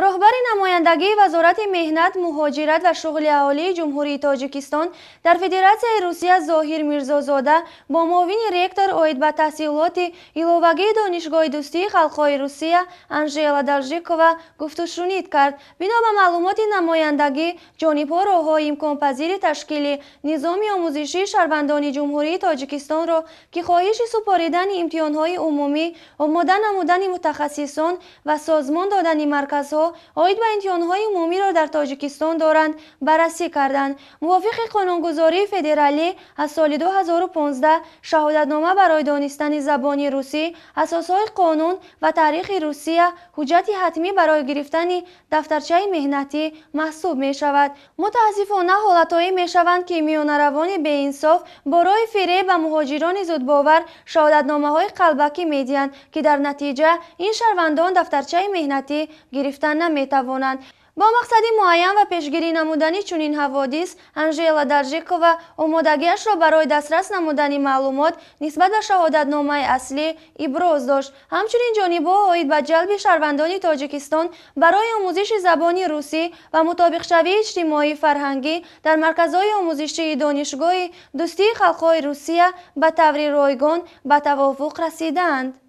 Роҳбари намояндагии Вазорати меҳнат, муҳоҷират ва шуғли аҳолии Ҷумҳурии Тоҷикистон дар Федератсияи Русия Зоҳир Мирзозода бо муовини ректор оид ба таҳсилоти иловагии Донишгоҳи дӯстии халқҳои Русия Анжела Должикова гуфтушунид кард. Бино ба маълумоти намояндагӣ, ҷонибҳо роҳҳои имконпазири ташкили низоми омӯзишии шаҳрвандони Ҷумҳурии Тоҷикистонро, ки хоҳиши супоридани имтиҳонҳои умумӣ, омода намудани мутахассисон ва созмон додани марказҳо оид ба имтиҳонҳои умумиро дар Тоҷикистон доранд, баррасӣ карданд. Мувофиқи қонунгузории федералӣ аз соли 2015 шаҳодатнома барои донистани забони русӣ, асосҳои қонун ва таърихи Русия ҳуҷҷати ҳатмӣ барои гирифтани дафтарчаи меҳнатӣ маҳсуб мешавад. Мутаассифона, ҳолатҳое мешаванд, ки миёнаравони беинсоф бо роҳи фиреб ба муҳоҷирони зудбовар шаҳодатномаҳои қалбакӣ медиҳанд, ки дар натиҷа ин шаҳрвандон дафтарчаи меҳнатӣ гирифта наметавонанд. Бо мақсади муайян ва пешгирӣ намудани чунин ҳаводис, Анжела Должикова омодагиашро барои дастрас намудани маълумот нисбат ба шаҳодатномаи аслӣ иброз дошт. Ҳамчунин ҷонибҳо оид ба ҷалби шаҳрвандони Тоҷикистон барои омӯзиши забони русӣ ва мутобиқшавии иҷтимоӣ фарҳангӣ дар марказҳои омӯзишии Донишгоҳи дӯстии халқҳои Русия ба таври ройгон ба тавофуқ расиданд.